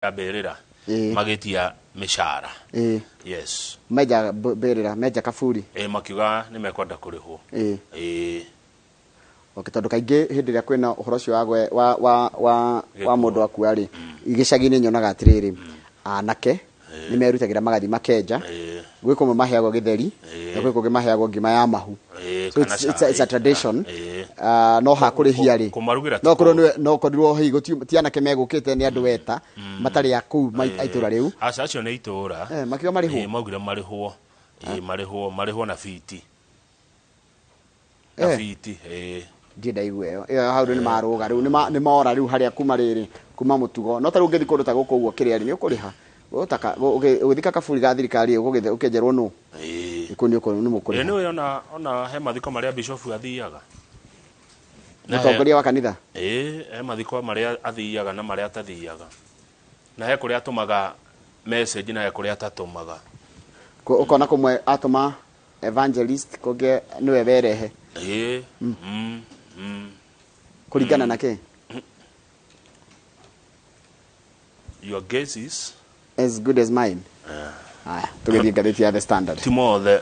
Mbĩrĩra magĩtia mĩcara. Yes. Menja mbĩrĩra, menja kaburi. Ĩĩ, makiuga nĩ mekwenda kũrĩhwo. Ĩĩ. Okay, tondũ kaingĩ hĩndĩ ĩrĩa kwĩna ũhoro ũcio wa gwe- wa wa wa wa Gĩkuũ. Mũndũ akua rĩ, gĩcagi-inĩ nyonaga atĩrĩrĩ, anake nĩ merutagĩra magathiĩ makenja. Gwĩ kũmwe maheagwo gĩtheri na gwĩ kũngĩ maheagwo ngima ya mahu. Ĩĩ, So kana it's a cai. tradition. Ah, no hakũrĩhia rĩ, Kũmarugĩra ti no korwo kũũru. no korirwo hihi ti anake megũkĩte, nĩ andũ weta matarĩ a kũu itũra rĩu. Aca, acio nĩ itũra. Eh, makiuga marĩhwo. Ĩĩ, maugire marĩhwo. Ĩĩ, marĩhwo na biti na biti, ĩĩ. Ndirĩ ndaigua ĩyo ĩyo hau. Rĩu nĩ marũga, rĩu nĩ mora rĩu harĩa kuma rĩrĩ kuma mũtugo. No ta rĩu ũngĩthiĩ kũndũ ta gũkũ ũguo kĩrĩa rĩ, nĩ ũkũrĩha. Ũgĩthika kaburi ga thirikari, ũkĩenjerwo nũ kũu nĩ nĩ Ĩĩ. Mũkũrĩha. Nĩ ona he mathiko marĩa bishofu athiaga. Mũtongoria wa kanitha. Ĩĩ, he mathiko marĩa athiaga na marĩa atathiaga, na he kũrĩa atũmaga message na he kũrĩa atatũmaga. Ũkona kũmwe atũma evangelist, kũngĩ nĩwe werehe. ĩĩ mm. Kũringana na kĩ? Your guess is as good as mine. Haya, tũgĩthiĩ ngathĩti ya The Standard. Ti mothe.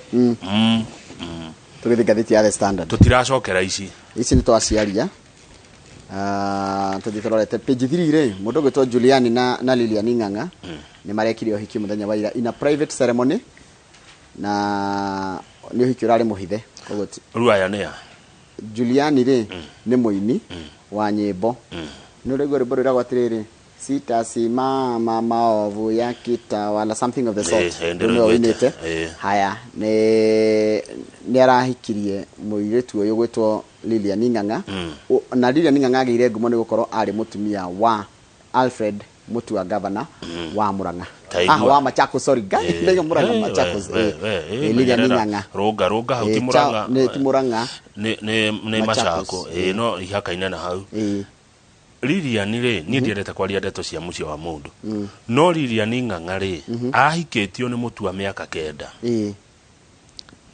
Tũgĩthiĩ ngathĩti ya The Standard. Tũtiracokera ici. Ici nĩ twaciaria. Ah, tũthiĩ tũrorete page 3 rĩ, mũndũ ũgwĩtwo Juliani na Lilian Ng'ang'a nĩ marekire ũhiki mũthenya wa ira in a private ceremony, na nĩ ũhiki ũrarĩ mũhithe, koguo Rĩu aya nĩ a? Juliani rĩ, nĩ mũini wa nyĩmbo. Nĩ ũraigua rwĩmbo rwĩragwo atĩrĩrĩ, "Sitasimama maovu ya kitawala," something of the sort. Rĩu Rĩu nĩwe ndĩraiguĩte. ũinĩte. Haya, nĩ arahikirie mũirĩtu ũyũ gwĩtwo Lilian Ng'ang'a. Na Lilian Ng'ang'a agĩire ngumo nĩ gũkorwo arĩ mũtumia wa Alfred Mutua, governor wa Murang'a. Ta igua. Ah, wa Machakos, sorry. Ngai, ndaiga Murang'a, Machakos. We, Lilian menyerera. Ng'ang'a. Rũnga rũnga hau, ti Murang'a. Nĩ ti Murang'a. Nĩ Machakos. Machako. Ĩĩ, no ihakaine na hau. Lilian rĩ, niĩ ndiendete kwaria ndeto cia mũciĩ wa mũndũ, no Lilian Ng'ang'a rĩ, ahikĩtio nĩ Mũtua mĩaka 9.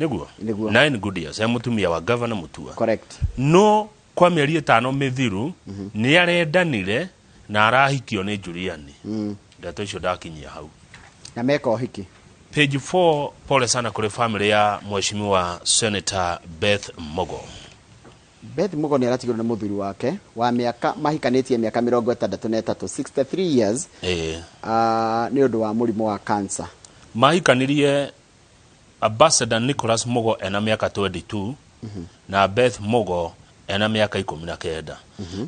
Nĩguo? Nĩguo. 9 good years e mũtumia wa Governor Mutua. Correct. No kwa mĩeri 5 mĩthiru nĩ arendanire na arahikio nĩ Juliani. Ndeto icio ndakinyia hau. Na meka ũhiki. Page 4, pole sana kũrĩ family ya Mheshimiwa Senator Beth Mogo. Beth Mugo nĩ aratigirwo nĩ mũthuri wake wa mĩaka mahikanĩtie mĩaka 63, 63 years, nĩ ũndũ wa mũrimũ wa cancer. Mahikanirie Ambassador Nicholas Mugo ena mĩaka 22 na Beth Mugo ena mĩaka 19.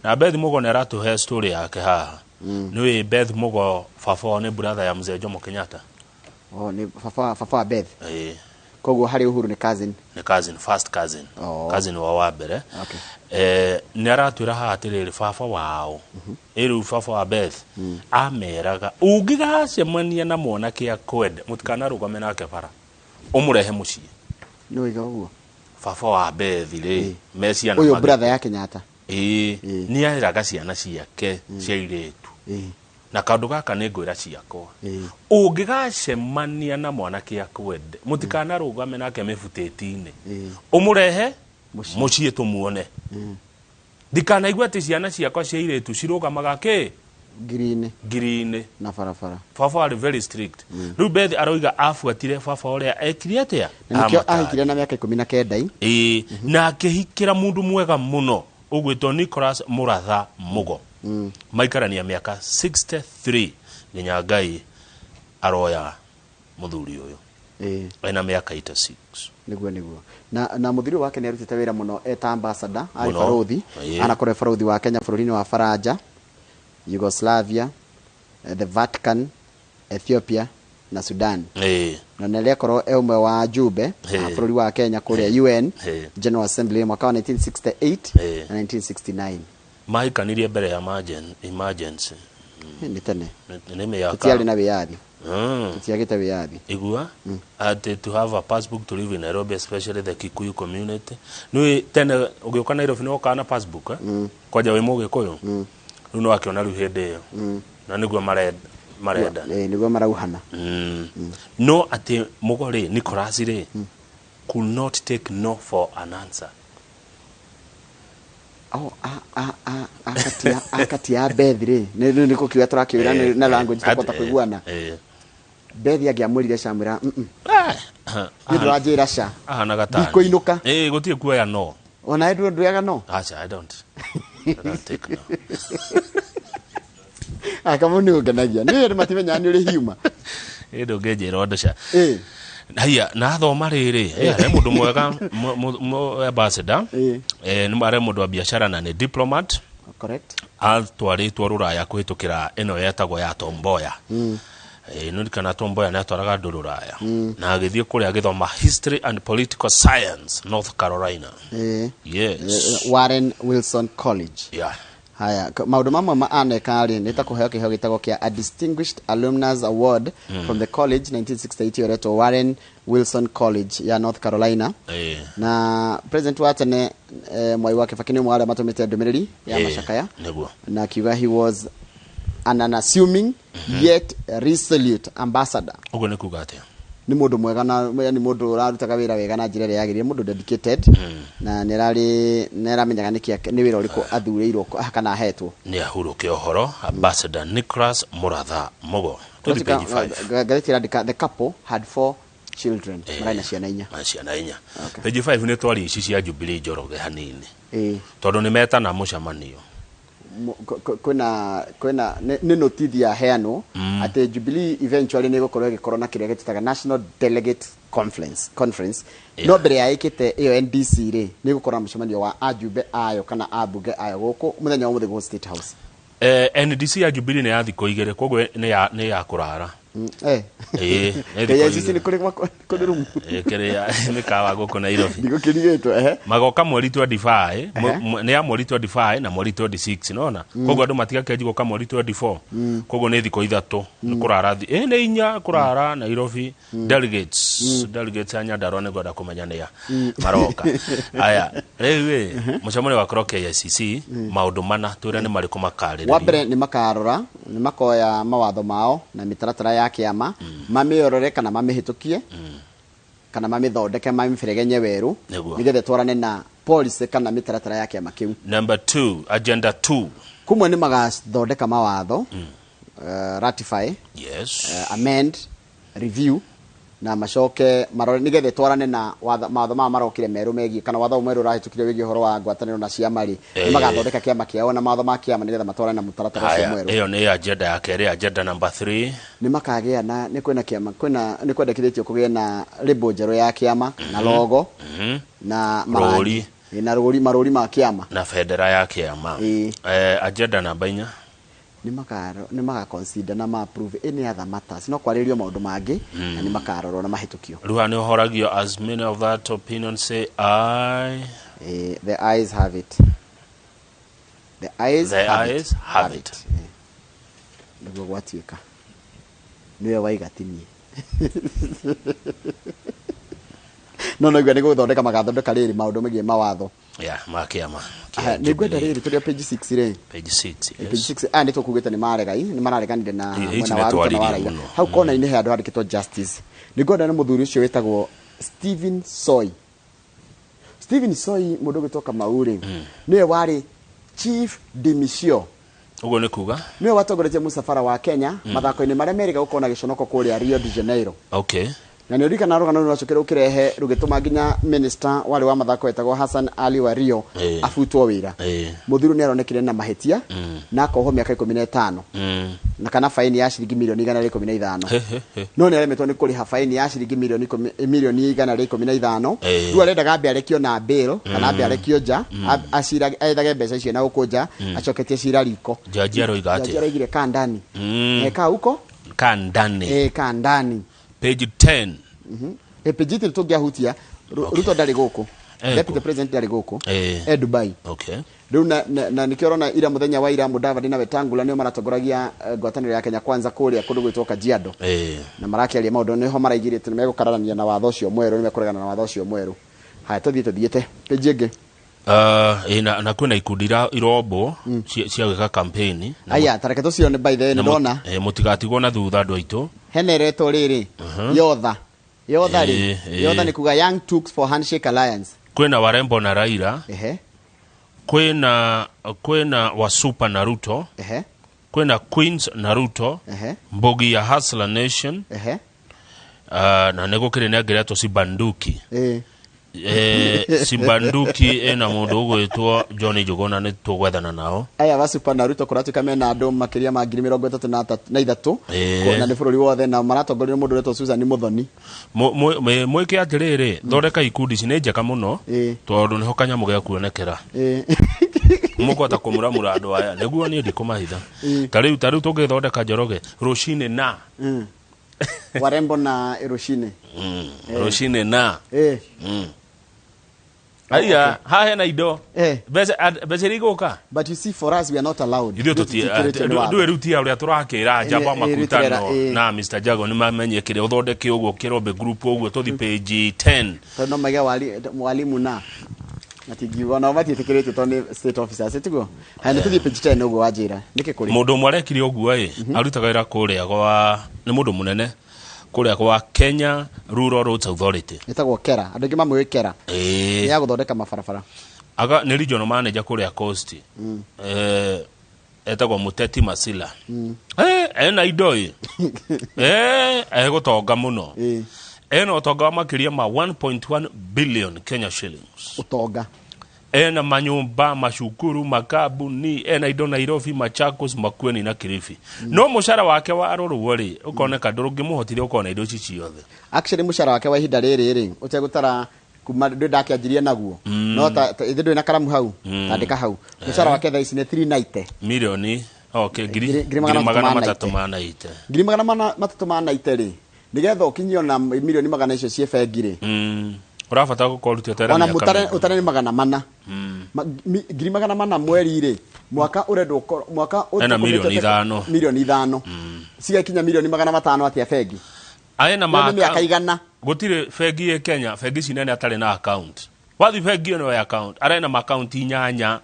Na Beth Mugo nĩ aratũhe story yake haha. Nĩũĩ Beth Mugo baba wao nĩ brother ya Mzee Jomo Kenyatta. Oh, nĩ baba wa Beth. Ĩĩ. Koguo harĩ Uhuru nĩ cousin. Nĩ cousin, first cousin. Oh. Cousin wao wa mbere. Eh, nĩ aratwĩra haha atĩrĩrĩ, baba wao ĩ rĩu baba wa Beth ameraga ũngĩgacemania na mwanake akwende, mũtikanarũgame nake bara, ũmũrehe mũciĩ. Nĩ waiga ũguo? Baba wa Beth rĩ, me ciana Ũyũ brother ya Kenyatta. Ĩĩ, nĩ eraga ciana ciake cia irĩtu, na kaũndũ gaka nĩ ngwĩra ciakwa, ũngĩgacemania na mwanake akwende, mũtikanarũgame nake mĩbutĩti-inĩ, ũmũrehe mũciĩ tũmuone. Ndikanaigua atĩ ciana ciakwa cia irĩtu cirũgamaga kĩ Ngiri-inĩ. Ngiri-inĩ. Na barabara. Baba arĩ very strict. Rĩu Beth aroiga abuatire baba ũrĩa ekire atĩa. Na nĩkĩo Amatarire. ahikire na mĩaka 19 i. Ĩĩ, na akĩhikĩra mũndũ mwega mũno ũgwĩtwo Nicholas Mũratha Mũgo, maikarania mĩaka 63 nginya Ngai aroya mũthuri ũyũ ena mĩaka 86. Nĩguo na mũthuri ũyũ wake nĩ arutĩte wĩra mũno eta ambassador, arĩ Mũno. barũthi. Anakorwo e barũthi wa Kenya bũrũri-inĩ wa Faranja, Yugoslavia, the Vatican, Ethiopia na Sudan. Na nĩ akorwo e ũmwe wa jumbe a bũrũri wa Kenya kũrĩa UN General Assembly mwaka wa 1968 na 1969. Mahikanirie mbere ya emergency. Nĩ tene. Nĩ mĩaka Tũtiarĩ na wĩyathi. Tũtiagĩte wĩyathi. Igua atĩ to have a passbook to live in Nairobi, especially the Kikuyu community. Nĩ tene ũgĩũka Nairobi nĩ wokaga na passbook, eh? Kwanja wĩ Mũgĩkũyũ. Rĩu nĩ wakĩona rĩu hĩndĩ ĩyo na nĩguo marenda. Nĩguo marauhana. No atĩ Mũgo rĩ, Nicholas rĩ, could not take no for an answer. Oh, akati ya Beth rĩ, nĩ kũkiuga tũrakiuga na language tũkũhota kũiguana. Beth angĩamwĩrire ca mwĩra nĩ ndũranjĩra ca ahanaga ta ndikũinũka. Gũtirĩ kuoya no. Ona ndũ ndũyaga no. Acha, I don't. I don't take no. Akamu nĩ ũngenagia. Nĩ andũ matimenyaga nĩ ũrĩ humor. Ndũngĩnjĩra ũndũ ca. Haya, na thoma rĩrĩ, arĩ mũndũ mwega ambassador. Nĩ arĩ mũndũ wa biacara na nĩ diplomat. Correct. Atwarĩtwo rũraya kũhĩtũkĩra ĩno yetagwo ya Tomboya. Nĩ kana Tomboya nĩ atwaraga andũ rũraya. Na agĩthiĩ kũrĩa agĩthoma History and Political Science, North Carolina. Yes. Warren Wilson College. Yeah. Haya, maũndũ mamwe ma aneka rĩ nĩ ta kũheo kĩheo gĩtagwo kĩa a Distinguished Alumnus Award from the college 1968 yoretwo Warren Wilson College ya North Carolina. Na president wa tene Mwai wa Kibaki nĩ ũmwe wa arĩa matũmĩte ndũmĩrĩri ya macakaya. Nĩguo. Na akiuga he was an unassuming yet resolute ambassador. Ũguo nĩ kuga atĩa? Nĩ mũndũ mwega na nĩ mũndũ ũrarutaga wĩra wega na njĩra ĩrĩa yagĩrĩire, mũndũ dedicated na nĩ aramenyaga nĩ wĩra ũrĩkũ athurĩirwo kana ahetwo. Nĩ ahurũke ũhoro Ambassador Nicholas Muratha Mugo. Tũthiĩ page 5. Ngathĩti ĩrandĩka the couple had 4 children. Marĩ na ciana inya. Marĩ ciana inya. Page 5 nĩ twari ici cia Jubilee Njoroge hanini. Tondũ nĩ metana mũcemanio. Kwĩna nĩ notithi ya heanwo atĩ Jubilee eventually nĩ ĩgũkorwo ĩgĩkorwo na kĩrĩa gĩtĩtaga National Delegate Conference. No mbere ya ĩkĩte ĩyo NDC rĩ, nĩ ĩgũkorwo na mũcemanio wa ajumbe ayo kana ambunge ayo gũkũ mũthenya wa ũmũthĩ gũkũ State House. NDC ya Jubilee nĩ ya thikũ igĩrĩ, koguo nĩ ya kũrara. Nĩ thikũ KICC igĩrĩ. nĩ kũrĩ kũrĩ room. Kĩrĩa mĩkawa gũkũ Nairobi. Ndigũkĩrigĩtwo, ehe. Magoka mweri 25, nĩ ya mweri 25 na mweri 26, nona? Koguo andũ matigakĩanjia gũka mweri 24. Koguo nĩ thikũ ithatũ, nĩ kũrara nĩ inya kũrara Nairobi. Delegates, delegates a Nyandarua nĩ ngwenda kũmenya nĩa maroka. Aya, rĩu ĩ, mũcemanio wakorwo KICC, maũndũ mana twĩre nĩ marĩkũ makarĩrĩrio. Wa mbere nĩ makarora, nĩ makoya mawatho mao na mĩtaratara ya kĩama, mamĩorore kana mamĩhĩtũkie, kana mamĩthondeke, mamĩberegenye werũ, nĩgetha ĩtwarane na policy kana mĩtaratara ya kĩama kĩu. Number 2, agenda 2. Kumwe nĩ magathondeka mawatho, ratify, amend, review, na macoke marore nĩgetha ĩtwarane na mawatho maya marokire merũ megiĩ kana watho mwerũ ũrahĩtũkire wĩgiĩ ũhoro wa ngwatanĩro na ciama rĩ, nĩ magathondeka kĩama kĩao na mawatho ma kĩama nĩgetha matwarane na mũtaratara ũcio Haya, mwerũ. ĩyo nĩ agenda ya kerĩ, agenda number 3. Nĩ makagĩa na, nĩ kwĩna kĩama, kwĩna, nĩ kwendekithĩtio kũgĩe na label njerũ ya kĩama na logo, na marangi. Rũri. Na rũri, marũri ma kĩama. Na bendera ya kĩama. Agenda namba 4. Nĩ maka consider na ma approve any other matters. No kwarĩrĩrio maũndũ mangĩ, na nĩ makarorwo na mahĩtũkio. Rĩu haha nĩ ũhoragio as many of that opinion say I. The eyes have it. The eyes The have it. eyes have Have it. it. Nĩguo gwatuĩka. Nĩwe waiga ti niĩ. No no igua nĩ gũthondeka magathondeka rĩrĩ maũndũ megiĩ mawatho. Yeah, ma kĩama. Aha, nĩ ngwenda rĩrĩ tũrĩ o page 6 rĩ. Page 6, yes. Page 6, nĩ tũkugĩte nĩ maregai, nĩ marareganire na Ĩ, mwena wa ici Ruto na wa nĩ Raila. twaririe mũno. Hau kona-inĩ he handũ handĩkĩtwo justice. Nĩ ngwenda nĩ mũthuri ũcio wĩtagwo Stephen Soi. Stephen Soi mũndũ ũgwĩtwo Kamau rĩ, nĩwe warĩ chief de mission. Ũguo nĩ kuga? Nĩwe watongoretie mũcabara wa Kenya mathako-inĩ marĩa merĩga gũkorwo na gĩconoko kũrĩa Rio de Janeiro. Na nĩ ũririkana rũgano rũu rwacokire rũkĩrehe rũgĩtũma nginya minister warĩ wa mathako wetagwo Hassan Ali wa Rio abutwo wĩra. Mũthuri nĩ aronekire na mahĩtia na akohwo mĩaka ikũmi na ĩtano. Na kana faini ya ciringi mirioni igana rĩa ikũmi na ithano. No nĩ aremetwo nĩ kũrĩha faini ya ciringi mirioni igana rĩa ikũmi na ithano. Rĩu arendaga ambe arekio na bail, kana ambe arekio nja, ethage mbeca icio na gũkũ nja, acoketie cira riko. Jaji aroiga atĩa? Jaji aroigire kaa ndani. Kaa huko? Kaa ndani. Kaa ndani. Page 10. Page 10 tũngĩahutia, Ruto ndarĩ gũkũ. Deputy Kũ? President ndarĩ gũkũ. Dubai. Rĩu na nĩkĩo ũrona ira mũthenya wa ira Mudavadi na Wetangula nĩo maratongoragia ngwatanĩro ya Kenya Kwanza kũrĩa kũndũ gwĩtwo Kajiado. Na marakĩaria maũndũ nĩho maraigĩrĩte nĩ megũkararania na watho ũcio mwerũ, nĩ mekũregana na watho ũcio mwerũ. Haya, tũthiĩ tũthiĩte. Page ĩngĩ. Na kwĩna ikundi irombwo cia gwĩka campaign. Na Aya, ta reke tũcione by the way, nĩ ndona. Mũtigatigwo na thutha andũ aitũ. Hena ĩretwo rĩrĩ, Yotha. Yotha rĩ, Yotha nĩ kuga Young Turks for Handshake Alliance. Kwĩna Warembo na Raila. Kwĩna kwĩna Wasupa na Ruto. Kwĩna Queens na Ruto. Mbogi ya Hustler Nation. Na nĩ gũkĩrĩ na ĩngĩ ĩretwo Sibanduki. Sibanduki ĩna mũndũ ũgwĩtwo John Njuguna, nĩ tũgwethana nao. Aya Wasupa na Ruto kũratuĩka mena andũ makĩria ma 33,000. Na nĩ bũrũri wothe, na maratongorio nĩ mũndũ ũretwo Susan Muthoni. Mwĩke atĩrĩrĩ, thondeka ikundi ici, nĩ njega mũno, tondũ nĩho kanyamũ ge kuonekera. Mũkũhota kũmuramura andũ aya nĩguo niĩ ndikũmahitha. Ta rĩu tũngĩthondeka Njoroge rũcinĩ na Warembo na Rũcinĩ. Rũcinĩ na Aya haha hena indo. Mbeca iria igũka. But you see, for us, we are not allowed. Ithuĩ Tũtiĩtĩkĩrĩtio nĩ watho. Ndũĩ rĩu tia ũrĩa tũrakĩra njamba. Makutano na Mr Jago nĩ mamenye kĩrĩa ũthondeke ũguo kĩrombe group ũguo, tũthi page 10. Tondũ no maige mwalimu na matingiuga, nao matiĩtĩkĩrĩtio tondũ nĩ state officers, tiguo? Haya, nĩ tũthiĩ page 10 ũguo wanjĩra nĩkĩ kũrĩ. Mũndũ ũmwe arekire ũguo ĩ, arutaga wĩra kũrĩa gwa, nĩ mũndũ mũnene kũrĩa gwa Kenya Rural Roads Authority. Ĩtagwo Kera, andũ aingĩ mamũĩ Kera. Nĩ ya gũthondeka mabarabara. Aga nĩ regional manager kũrĩa Coast. Etagwo Muteti Masila. Ena indo ĩ, egũtonga mũno. Ena ũtonga wa makĩria ma 1.1 billion Kenya shillings. Ũtonga. Ena manyũmba, macukuru, makambuni, ena indo Nairobi, Machakos, Makueni na Kilifi. No mũcara wake warorwo rĩ, ũkoneka ndũngĩmũhotithia gũkorwo na indo ici ciothe. Actually, mũcara wake wa ihinda rĩrĩ rĩ, ũtegũtara kuma ndũ ndakĩanjirie naguo, no ta ithe ndũrĩ na karamu hau, tandĩka hau, mũcara wake thaa ici nĩ 390. Milioni, okay, ngiri ngiri magana ngiri magana matatũ ma matatũ ma naite. 390,000 rĩ, nĩgetha ũkinyie ona milioni magana icio ciĩ bengi rĩ, Ũrabatara gũkorwo ũrutĩte wĩra ona mĩaka mũtare mĩingĩ. Ũtare nĩ 400. 400,000 mweri rĩ, mwaka ũrendwo mwaka Ena ũtũkũmĩte milioni 5. Milioni 5 cigakinya milioni 500 atĩa bengi? Ena Ĩyo nĩ mĩaka 100. Gũtirĩ bengi ĩ Kenya, bengi ici nene, atarĩ na account. Wathi bengi ĩno ya account, arena ma account inyanya.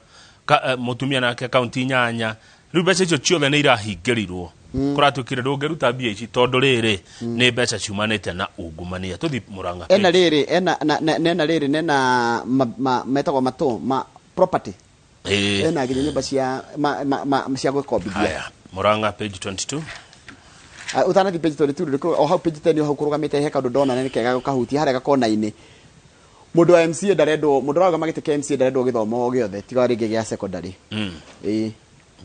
Mũtumia nake account inyanya. Rĩu mbeca icio ciothe nĩ irahingĩrirwo. Kũratuĩkire ndũngĩruta mbia ici tondũ rĩrĩ nĩ mbeca ciumanĩte na ungumania. Tũthi Mũrang'a. Ena rĩrĩ, ena nena rĩrĩ, nena metagwo matũ ma property. Ena nginya nyũmba cia cia gwĩkombithia. Haya, Mũrang'a page 22. Ah, ũtanathi page 22 rĩ, o hau page 10 o hau kũrũgamĩte, he kaũndũ ndona na nĩ kega gũkahutia harĩa gakona-inĩ. Mũndũ wa MCA ndarendwo, mũndũ ũrarũgama gĩtĩ kĩa MCA ndarendwo gĩthomo o gĩothe tiga rĩngĩ gĩa secondary. Ĩĩ.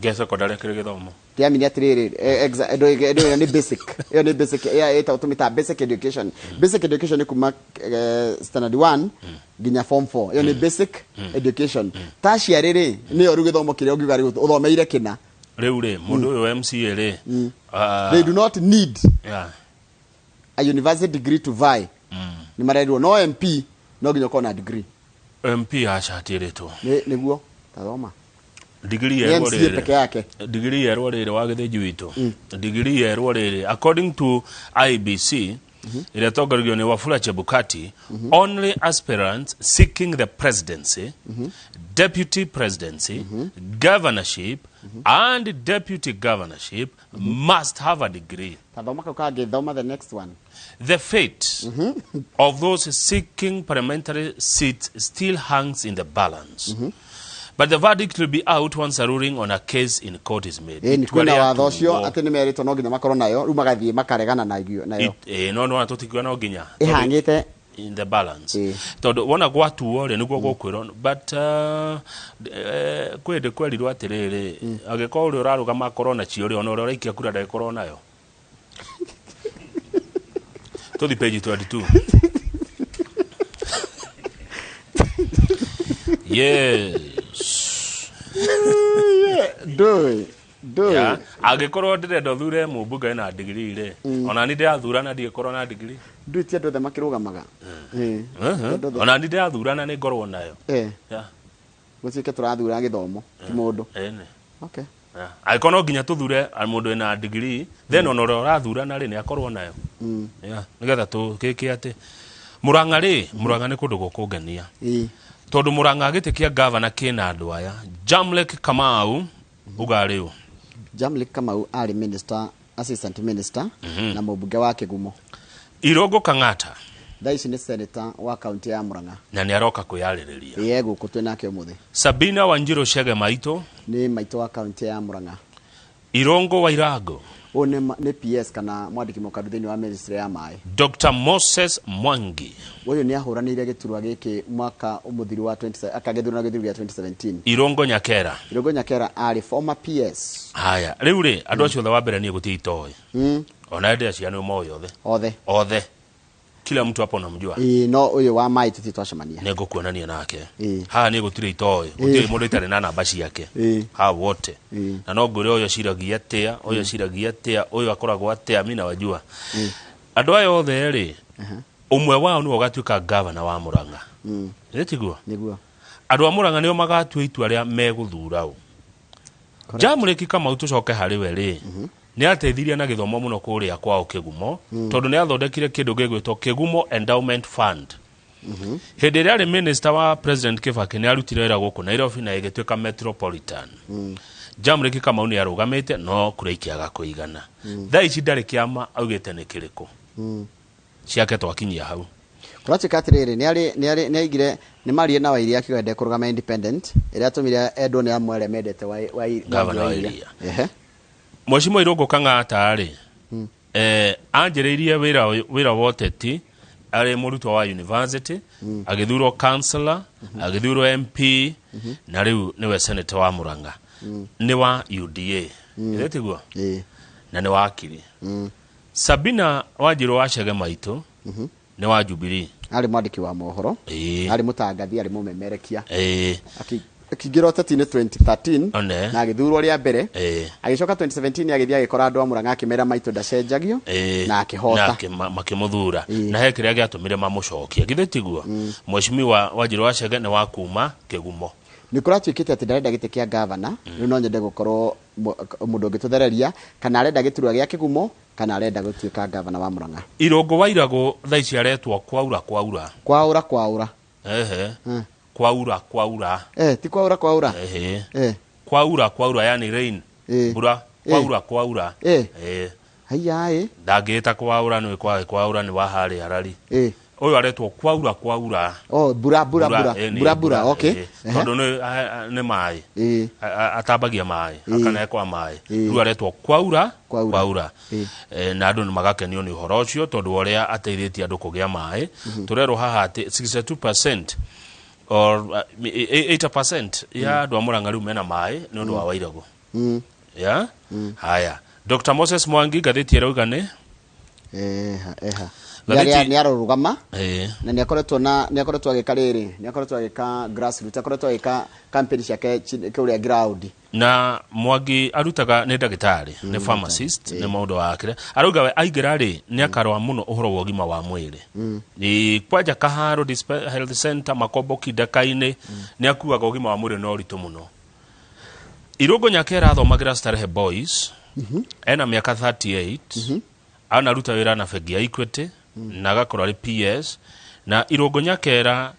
Gĩa secondary kĩrĩ gĩthomo? Kĩamini atĩrĩrĩ, ĩyo nĩ basic, ĩyo nĩ basic, ĩyo ĩtagwo, tũmĩtaga basic education. Basic education nĩ kuma standard 1 nginya form 4, ĩyo nĩ basic education. Tertiary rĩ, nĩyo rĩu gĩthomo kĩrĩa ũngiuga rĩu ũthomeire kĩna. Rĩu rĩ, mũndũ ũyũ MCA rĩ, They do not need a university degree to vie, nĩ marerirwo. No MP no nginya ũkorwo na degree. MP aca, atirĩtwo. Nĩguo tathoma. Digiri Nĩ yerwo MCA rĩrĩ peke yake. Digiri yerwo rĩrĩ wa gĩthĩnji witũ, digiri yerwo rĩrĩ, according to IEBC ĩrĩa ĩtongoragio nĩ Wafula Chebukati, only aspirants seeking the presidency, deputy presidency, governorship and deputy governorship must have a degree. Tathoma kau kangĩ, thoma the next one. The fate of those seeking parliamentary seats still hangs in the balance. But the verdict will be out once a ruling on a case in court is made. Ĩni Itua kwĩna watho ũcio rĩatuo. atĩ nĩ merĩtwo no nginya makorwo nayo, rĩu magathiĩ makaregana nayo nayo. No nĩwona tũtikiuga no nginya. Ĩhang'ĩte. In the balance. Tondũ wona gwatuo rĩ, nĩguo gũkwĩrwo, but kwĩ hĩndĩ kwerirwo atĩrĩrĩ, angĩkorwo ũrĩa ũrarũgama akorwo nacio rĩ, ona ũrĩa ũraikia kura ndagĩkorwo nayo. Tũthi page 22. Yes. Ndũĩ ndũĩ. Yeah. Angĩkorwo ndĩrenda ũthure mũmbunge na degree rĩ, ona ni ndĩrathurana ndigĩkorwo na degree. Ndũĩ ti andũ othe makĩrũgamaga. Ti andũ othe. Ona ni ndĩrathurana nĩ ngorwo nayo. Gũtuĩke tũrathura gĩthomo ti mũndũ. Ĩni. Okay. Yeah. Angĩkorwo no nginya tũthure mũndũ wĩna degree, then ona ũrĩa ũrathurana rĩ, nĩ akorwo nayo. Yeah. Nĩgetha tũgĩke atĩ Mũrang'a rĩ, Mũrang'a nĩ kũndũ gũkũngenia. Tondũ Mũrang'a gĩtĩ kĩa gavana kĩna andũ aya: Jamlek Kamau ugarĩ ũ? Jamlik Kamau arĩ minister, assistant minister na mũmbunge wa Kĩgumo. Irũngũ Kang'ata. Thaa ici nĩ senator wa kaunti ya Murang'a. Na nĩ aroka kwĩyarĩrĩria. Ĩĩ, e gũkũ twĩ nake ũmũthĩ. Sabina Wanjiru Chege Maitũ. Nĩ maitũ wa kaunti ya Murang'a. Irũngũ wa Irango. Ũyũ nĩ nĩ PS kana mwandĩki mũkaru thĩinĩ wa ministry ya maĩ. Dr. Moses Mwangi. Ũyũ nĩ ahũranĩire gĩturwa gĩkĩ mwaka mũthiru wa 20, akagĩthurwo na gĩthuru gĩa 2017. Irũngũ Nyakera. Irũngũ Nyakera arĩ former PS. Haya, rĩu rĩ, andũ acio othe wa mbere niĩ gũtirĩ itoĩ. Ona ndĩ aciana moĩ othe. Othe. Othe. Kila mtu hapo namjua. Ĩĩ, no ũyũ wa maĩ tũtirĩ twacemania. Nĩ ngũkuonania nake. Ĩĩ. Haha niĩ gũtirĩ itoĩ. Gũtirĩ mũndũ itarĩ na namba ciake. Ĩĩ. Haha wote. Ĩĩ. Na no ngwĩre ũyũ aciragia atĩa, ũyũ aciragia atĩa, ũyũ akoragwo atĩa, mi nawajua. Andũ aya othe rĩ, ũmwe wao nĩwe ũgatuĩka gavana wa Murang'a. Ĩ tiguo? Nĩguo. Andũ a Murang'a nĩo magatua itua rĩa megũthura ũ. Jamũrĩki Kamau tũcoke harĩ we rĩ, nĩ ateithirie na gĩthomo mũno kũrĩa kwao Kĩgumo, tondũ nĩ athondekire kĩndũ gĩgwĩtwo Kĩgumo Endowment Fund. Hĩndĩ ĩrĩa arĩ minister wa President Kibaki nĩ arutire wĩra gũkũ Nairobi na ĩgĩtuĩka Metropolitan. Jamũrĩki Kamau nĩ arũgamĩte no kura ikĩaga kũigana. Thaa ici ndarĩ kĩama augĩte nĩ kĩrĩkũ. Ciake twakinyia hau. Kũratuĩka atĩrĩrĩ, nĩ arĩ nĩ arĩ nĩ aigire nĩ marie na Wairia akiuga ndekũrũgama independent ĩrĩa atũmire endwo nĩ amwe arĩa mendete wa Gavana wa Wairia. Ehe. Mheshimiwa Irũngũ Kang'ata rĩ, anjĩrĩirie wĩra wĩra wa ũteti arĩ mũrutwo wa university, agĩthurwo councillor, agĩthurwo MP, na rĩu nĩwe senator wa Murang'a. Nĩ wa UDA. Ĩrĩ tiguo? Ĩĩ. Na nĩ wakiri. Sabina Wanjiru wa Chege Maitũ nĩ wa Jubilee. Arĩ mwandĩki wa mohoro. Ĩĩ. Arĩ mũtangathi, arĩ mũmemerekia. Ĩĩ. Akĩingĩra ũteti-inĩ 2013 One. na agĩthurwo rĩa mbere. Ĩĩ. Agĩcoka 2017 agĩthiĩ agĩkora andũ a Murang'a akĩmera maitũ ndacenjagio Ĩĩ. na akĩhota. Na makĩmũthura. Ĩĩ. Na he kĩrĩa gĩatũmire mamũcokie. Githĩ tiguo? Mheshimiwa Wanjiru wa Chege nĩ wa kuma Kĩgumo. Nĩ kũratuĩkĩte atĩ ndarenda gĩtĩ kĩa gavana, rĩu no nyende gũkorwo mũndũ ũngĩtũthereria, kana arenda gĩturwa gĩa Kĩgumo, kana arenda gũtuĩka gavana wa Murang'a. Irũngũ wa Iragũ thaa ici aretwo kwaura kwaura. Kwaura kwaura. Ehe. Kwaura kwaura. Ti kwaura kwaura. Ehe. Kwaura kwaura yani rain. Mbura. Kwaura kwaura. Haiya ĩ. Ndangĩta kwaura nĩ kwaura nĩ wa harĩa harari. Ũyũ aretwo kwaura kwaura. Oh, mbura mbura mbura. Nĩ Mbura mbura, okay. Tondũ nĩ maĩ. Atambagia maĩ, akanekwa maĩ. Rĩu aretwo kwaura Kwaura. kwaura. Na andũ nĩ magakenio nĩ ũhoro ũcio tondũ wa ũrĩa ateithĩtie andũ kũgĩa maĩ. Tũrerwo haha atĩ 62% or 80% ya andũ a Murang'a rĩu mena maĩ nĩ ũndũ wa Wairagũ. Ya? Haya. Dr. Moses Mwangi ngathĩti ĩrauga nĩ? Eha, eha. Ngathĩti- Nĩ ararũgama. Ĩĩ. Na nĩ akoretwo na, nĩ akoretwo agĩka rĩrĩ, nĩ akoretwo agĩka grassroots, akoretwo agĩka campaign ciake kũrĩa ground. Na Mwangi arutaga nĩ ndagĩtarĩ, nĩ pharmacist, nĩ maũndũ wa kĩrĩa. Arauga we aingĩra rĩ, nĩ akarũa mũno ũhoro wa ũgima wa mwĩrĩ. Nĩ kwanja Kaharo Health Center, Makomboki, Ndaka-inĩ, nĩ akuaga ũgima wa mwĩrĩ na ũritũ mũno. Irũngũ Nyakera athomagĩra Starehe Boys, ena mĩaka 38, anaruta wĩra na bengi ya Equity, na agakorwo arĩ PS, na Irũngũ Nyakera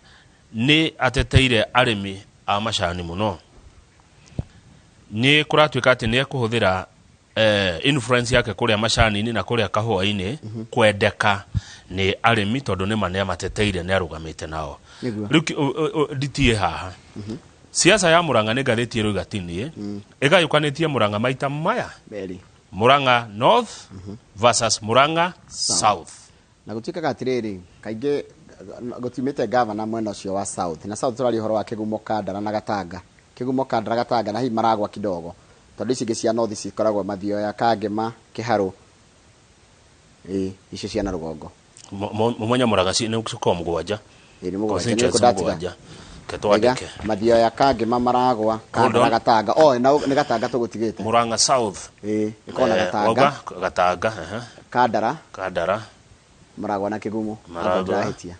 nĩ ateteire arĩmi a macani mũno. Nĩ kũratuĩka atĩ nĩ ekũhũthĩra influence yake kũrĩa macani-inĩ na kũrĩa kahũa-inĩ kwendeka nĩ arĩmi tondũ nĩ ma nĩ amateteire, nĩ arũgamĩte nao. Nĩguo. Rĩu nditie haha. Siasa ya Murang'a nĩ ngathĩti ĩrauga ti niĩ, ĩgayũkanĩtie Murang'a maita maya. Merĩ. Murang'a North versus Murang'a South. Na gũtuĩkaga atĩrĩrĩ, kaingĩ gũtiumĩte gavana mwena ũcio wa South. Na South tũraria ũhoro wa Kĩgumo, Kandara na Gatanga. Kĩgumo, Kandara, Gatanga na hihi Maragwa kidogo. Tondũ ici ingĩ cia North cikoragwo Mathioya, Kangema, Kĩharũ. Ĩĩ, icio cia na rũgongo. Mũmenya Murang'a nĩ cikoragwo mũgwanja. Ĩĩ, nĩ mũgwanja. Nĩ Constituency ũrĩkũ ndatiga? mũgwanja. Ke twandĩke. Wega, Mathioya, Kangema, Maragwa, Hold Kandara, on. Gatanga. Oh, na nĩ Gatanga tũgũtigĩte. Murang'a South. Ĩĩ, ĩkoragwo na Gatanga. Wauga, Gatanga, ehe. Kandara. Kandara. Maragwa na Kĩgumo. Maragwa. Anga ndĩrahĩtia.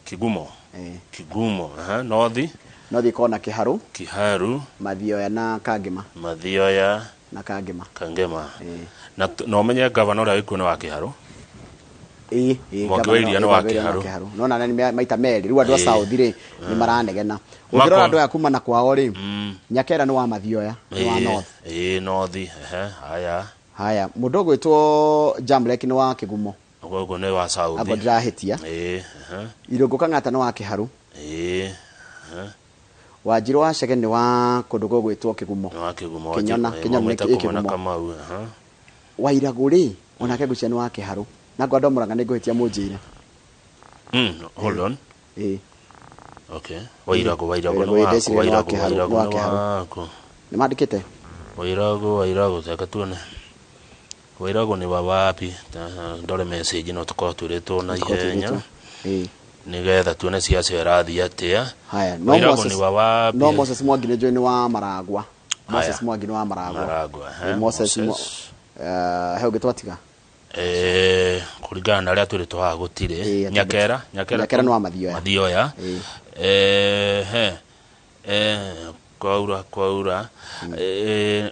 Kĩgumo. Ĩĩ. Kĩgumo, ehe, North. North ĩkoragwo na Kĩharũ. Kĩharũ. Mathioya na Kangema. Mathioya. Na Kangema. Kangema. Ĩĩ. Na ũmenye gavana ũrĩa wĩkuo nĩ wa Kĩharũ. Ĩĩ, ĩĩ, Mwangi wa gavana Iria nĩ wa wa Iria nĩ wa Kĩharũ. Kĩharũ. No na nĩ maita merĩ, rĩu andũ a Ĩĩ. South rĩ, nĩ maranegena. Mako- Ũngĩrora andũ aya kuma na kwao rĩ, Nyakera nĩ wa Mathioya, nĩ wa Ĩĩ, North. ĩĩ, North, ehe, haya. Haya, mũndũ ũgwĩtwo Jamlek nĩ wa Kĩgumo. Ũguo nĩ wa South. Abo ndĩrahĩtia. Ĩĩ. Irũngũ Kang'ata nĩ wa Kĩharũ. Ĩĩ. Wanjirũ wa Chege nĩ wa kũndũ gũgwĩtwo Kĩgumo. Nĩ wa Kĩgumo. Kĩnyona, Kĩnyona nĩ Kĩgumo. Kĩgumo. Kamau. Wairagũ rĩ, onake ngwĩciria nĩ wa Kĩharũ. Na ngwa andũ a Mũrang'a nĩ ngũhĩtia mũnjĩre. Hold on. Ĩĩ. Okay. Wairagũ nĩ Wairagũ, waku. ndeciria nĩ wa Wairagũ Kĩharũ, Wairagũ nĩ wa nĩ Kĩharũ. waku. Nĩ mandĩkĩte? Wairagũ reke tuone. Wairagũ nĩ wa wapi? Ndore message no tũkorwo twĩrĩtwo na ihenya. Ĩĩ. Nĩgetha tuone ciaca ĩrathiĩ atĩa. Haya, no Wairagũ Moses nĩ wa wapi? No Moses Mwangi nĩ njũĩ nĩ wa Maragwa. Moses Haya. Mwangi nĩ wa Maragwa. Maragwa, Ĩĩ, Moses Moses. He ũngĩ twatiga? Kũringana na arĩa twĩrĩtwo haha gũtirĩ. Ĩĩ, Nyakera, Nyakera. Nyakera nĩ wa Mathioya. Mathioya. Ĩĩ. He. Kwaura.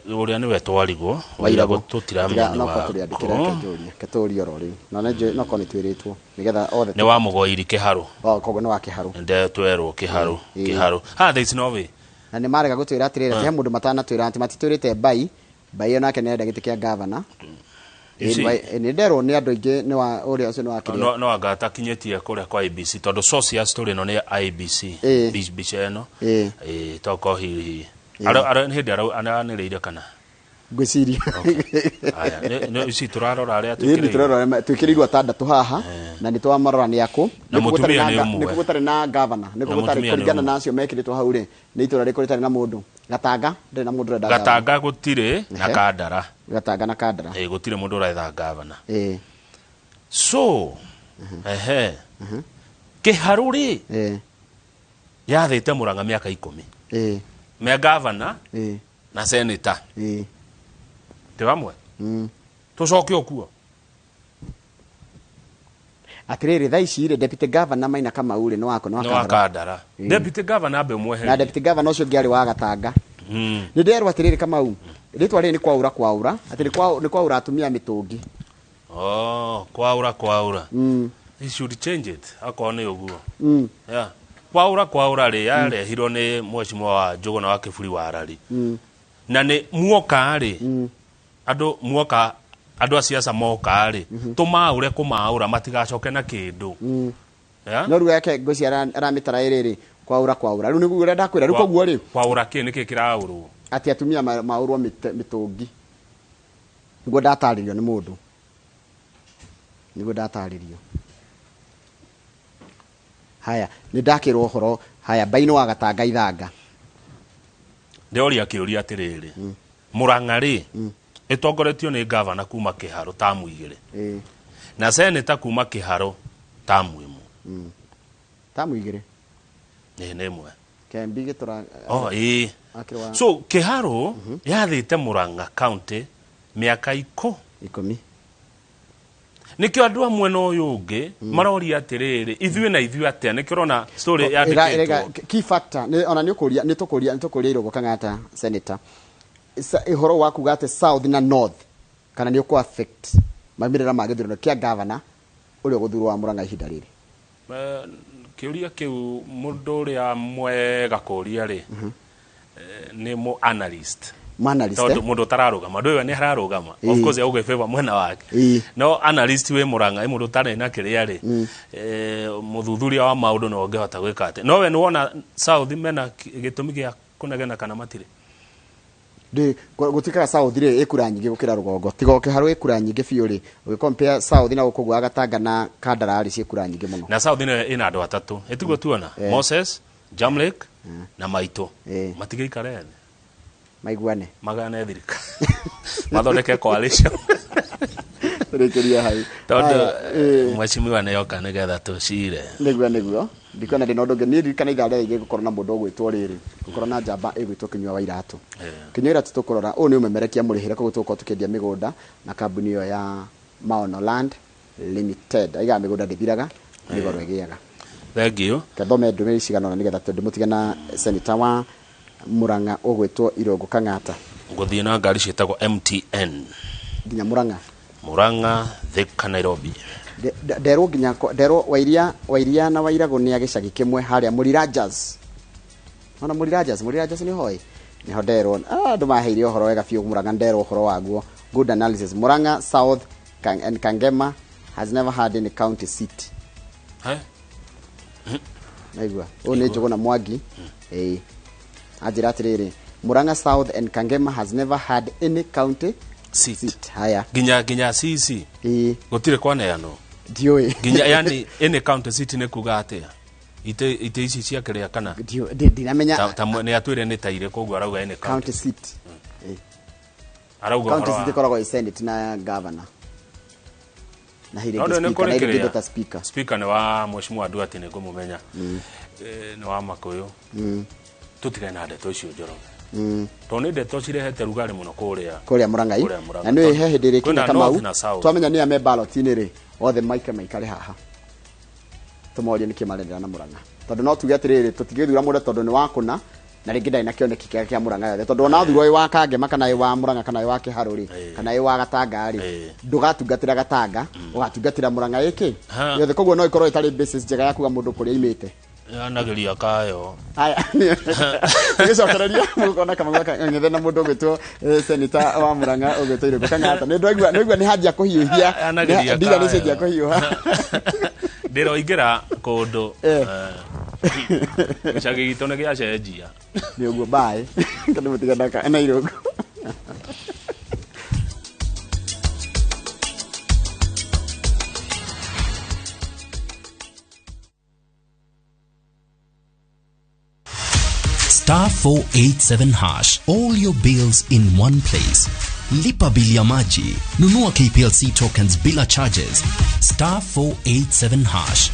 Ũrĩa nĩwe twarigwo. Wairagũ tũtiramenya nĩ No korwo tũrĩandĩkĩra wakũ. ketũrie. Ketũrie oro rĩu. No nĩ njũĩ no korwo nĩ twĩrĩtwo. Nĩgetha othe Nĩ wa Mũgoiri Kĩharũ. Oh, koguo nĩ wa Kĩharũ. Nde twerwo Kĩharũ. Ĩĩ. Kĩharũ. Ha, there is no way. Na nĩ marega gũtwĩra atĩrĩrĩ, atĩ he mũndũ matanatwĩra atĩ matitwĩrĩte Mbai. Mbai onake nĩ arenda gĩtĩ kĩa gavana. You see? Nĩ nderwo nĩ andũ aingĩ nĩ wa ũrĩa ũcio nĩ wa kĩrĩa. No anga atakinyĩtie kũrĩa kwa IBC tondũ source ya story ĩno nĩ IBC. Ĩĩ. Mbica ĩno. Ĩĩ. Ĩĩ, tokorwo hihi. Ara hĩndĩ aranĩrĩire kana? Ngwĩciria. Aya, nĩ ici tũrarora arĩa Ĩĩ, nĩ twĩkĩrĩirwo. tũrarora, twĩkĩrĩirwo atandatũ haha na nĩ twamarora nĩ akũ. Na Nĩ kũ gũtarĩ mũtumia na nĩ ũmwe. nĩ kũ gũtarĩ na gavana. Nĩ kũ Na gũtarĩ mũtumia nĩ kũringana ũmwe. na acio mekĩrĩtwo hau rĩ, nĩ itũra rĩkũ rĩtarĩ na mũndũ? Gatanga, ndĩrĩ na mũndũ ũrenda gavana. Gatanga gũtirĩ na Ehe. Kandara. Gatanga na Kandara. Ĩĩ, gũtirĩ mũndũ ũretha gavana. Ĩĩ. So, ehe. Kĩharũ rĩ, Ĩĩ. yathĩte Mũrang'a mĩaka 10. Ĩĩ. Me gavana Ĩĩ. na senator. Ĩĩ. Tĩ hamwe? Tũcoke o kuo. Atĩrĩrĩ, thaa ici rĩ, deputy governor Maina Kamau rĩ, nĩ wako, nĩ wa Nĩ wa Kandara. Kandara. Deputy governor ambe ũmweherie. Na deputy governor ũcio ũngĩ arĩ wa Gatanga. Nĩ nderwo atĩrĩrĩ Kamau, rĩtwa rĩrĩ nĩ kwaura kwaura, atĩ nĩ kwaura atumia mĩtũngi. Oh, kwaura kwaura. He should change it akorwo nĩ ũguo. Yeah. Kwaura kwaura rĩ, yarehirwo nĩ mheshimiwa wa Njũgũna wa Kĩburi wa Rari. Na nĩ muoka rĩ, andũ muoka, andũ a siasa moka rĩ, tũmaũre kũmaũra matigacoke na kĩndũ. Yeah? No rĩu yake ngwĩciria aramĩtara ĩrĩ rĩ, kwaura kwaura. Rĩu nĩguo ũrĩa ndakwĩra, rĩu koguo rĩ, Kwaura kĩ nĩkĩ kĩraũrwo? Atĩ atumia maũrwo mĩtũngi. Nĩguo ndatarĩrio nĩ mũndũ. Nĩguo ndatarĩrio. Haya, nĩ ndakĩrwo ũhoro. Haya, Mbai nĩ wa Gatanga Ithanga. Ndĩroria kĩũria atĩrĩrĩ. Mũrang'a rĩ, ĩtongoretio nĩ gavana kuma Kĩharũ tamu 2. Ĩĩ. Na seneta kuma Kĩharũ tamu 1. Tamu 2. Ĩĩ, nĩ ĩmwe. Kembi gĩtũra. Oh, ĩĩ. Akĩrĩ wa So Kĩharũ yathĩte Mũrang'a county mĩaka 10. Nĩkĩo andũ a mwena ũyũ ũngĩ maroria atĩrĩrĩ, ithuĩ na ithuĩ atĩa? Nĩkĩo ũrona story yandĩkĩtwo. Key factor, nĩ, ona nĩ ũkũria, nĩ tũkũria, nĩ tũkũria Irũngũ Kang'ata, senator. Ũhoro wa kuga atĩ South na North kana nĩ ũkũ affect maumĩrĩra ma gĩthurano kĩa governor ũrĩa ũgũthurwo wa Mũrang'a ihinda rĩrĩ. Kĩũria kĩu mũndũ ũrĩa mwega kũria rĩ, nĩ mũ analyst. Analyst, Tondũ eh? mũndũ ũtararũgama, ndũĩ we nĩ ararũgama. Of course egũgĩ favor mwena wake. No analyst wĩ Mũrang'a, ĩ mũndũ ũtarĩ na kĩrĩa rĩ, mũthuthuria wa maũndũ no ũngĩhota gwĩka atĩ. No we nĩ wona South mena gĩtũmi gĩa kũnegena kana matirĩ? Ndĩ, gũtuĩkaga South rĩ, ĩ kura nyingĩ gũkĩra rũgongo. Tiga o Kĩharũ ĩ kura nyingĩ biũ rĩ, ũgĩ compare South na gũkũ gwa Gatanga na Kandara rĩ, ciĩ kura nyingĩ mũno. Na South ĩna andũ atatũ. Ĩtiguo tuona? Moses, Jamlek na Maitũ. Matigĩikare thĩ. Maiguane. Magane thirikari. Mathondeke coalition. Tũrĩkĩrie hau. Tondũ, Haya, mheshimiwa nĩ oka nĩgetha tũcire. Nĩguo, nĩguo. Ndikuona ndĩna ũndũ ũngĩ. Niĩ ndirikana ithaa rĩa igĩrĩ gũkorwo na mũndũ ũgwĩtwo rĩrĩ. Gũkorwo na njamba ĩgwĩtwo Kĩnyua wa Iratũ. Kĩnyua wa Iratũ tũkũrora, ũyũ nĩ ũmemerekia mũrĩhĩre, koguo tũgũkorwo tũkĩendia mĩgũnda na kambuni ĩyo ya Maono Land Limited. Aigaga mĩgũnda ndĩthiraga, nĩ goro ĩgĩaga. Thank you. Kethome ndũmĩrĩri cigana ũna nĩgetha ndĩmũtige na senator wa Mũrang'a ũgwĩtwo Irũngũ Kang'ata. Ngũthiĩ na ngari ciĩtagwo MTN. Nginya Mũrang'a. Mũrang'a, Thika, Nairobi. Nderwo nginya nderwo Wairia na Wairagũ nĩ a gĩcagi kĩmwe harĩa Mũrirajas. Ona Mũrirajas nĩ hoi. Nĩho nderwo. Andũ maheire ũhoro wega biũ Mũrang'a, nderwo ũhoro waguo. Good analysis. Mũrang'a South and Kangema Has never had any county seat. He? Naigua ũyũ nĩ Njũgũna Mwangi. Ĩĩ, anjĩra atĩrĩrĩ, Murang'a South and Kangema has never had any county seat. Seat. Haya. Nginya CC Ĩĩ. Gũtirĩ kwaneanwo? Ndiũĩ. Nginya yani any county seat nĩ kuga atĩa? Ite ici cia kĩrĩa kana Ndiramenya. Ta nĩ atwĩre nĩ ta irĩ, koguo arauga any county county seat. Ĩĩ. Arauga county ũhoro seat ĩkoragwo ĩ senate na governor na No, hirĩ nĩ speaker kũrĩ na irĩ kĩrĩa. ta speaker. Speaker nĩ wa mheshimiwa Duarte, nĩ ngũmũmenya. Nĩ wa Makũyũ. Tũtigane na ndeto icio, Njoroge, tondũ nĩ ndeto cirehete rugarĩ mũno kũrĩa kũrĩa Mũrang'ai. Kũrĩa Mũrang'a. Na nĩ he hĩndĩ ĩrĩkinya Kwĩna Kamau north na south. Twamenya nĩ ame ballot-inĩ rĩ, othe maike maikare haha, tũmorie nĩkĩ marendera na Mũrang'a, tondũ no tuge atĩrĩrĩ, tũtingĩthura mũndũ tondũ nĩ wa kũna na rĩngĩ ndarĩ na kĩoneki kĩega kĩa Mũrang'a yothe, tondũ ona thurwo wĩ wa Kangema kana wĩ wa Mũrang'a kana wĩ wa Kĩharũ rĩ, kana wĩ wa Gatanga rĩ, ndũgatungatĩra Gatanga, ũgatungatĩra Mũrang'a ĩkĩ yothe. Koguo no ĩkorwo ĩtarĩ basis njega ya kuga mũndũ kũrĩa imĩte. Yanageria kayo. Haya, tũgĩcokereria mũgũkona Kamau ng'ethe na mũndũ ũgwĩtwo senator wa Murang'a ũgwĩtwo Irũngũ Kang'ata. Nĩ ndwaigua, nĩ hanjia kũhiũhia. Yanageria ndira nĩ kayo. cianjia kũhiũha. Ndĩroingĩra kũndũ gĩcagi gitũ nĩ gĩacenjia. Nĩ ũguo mbaĩ tondũ mũtigana na Irũngũ. *487#. All your bills in one place. Lipa bili ya maji, nunua KPLC tokens bila charges. *487#.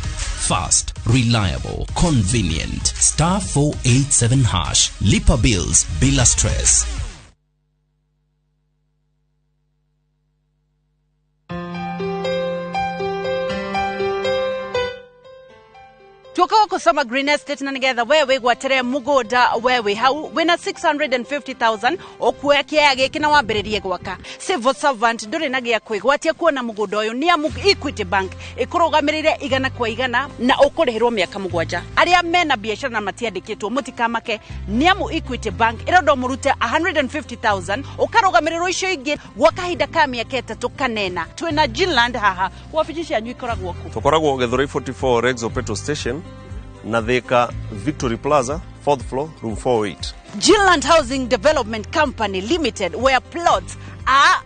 Fast, reliable, convenient. *487#. Lipa bills bila stress. Tuoka gũkũ Green Estate na nigetha we wĩgwatĩre mũgũnda, we wĩ hau wĩna 650,000 ũkuoya kĩaya gĩkĩ na wambĩrĩrie gwaka. Civil servant ndũrĩ na gĩa kwĩgwatia kuona mũgũnda ũyũ nĩ amu Equity Bank ĩkũrũgamĩrĩire 100% na ũkũrĩhĩrwo mĩaka 7. Arĩa mena biacara na matiandĩkĩtwo, mũtikamake nĩ amu Equity Bank ĩrenda mũrute 150,000 ũkarũgamĩrĩrwo icio ingĩ gwa kahinda ka mĩaka 3 kanena. Twĩna Ginland haha, wabici cianyu ikoragwo kũ? Tũkoragwo Githurai 44 Rexo petrol station na Thika Victory Plaza, fourth floor, room 408. Ginland Housing Development Company Limited, where plots are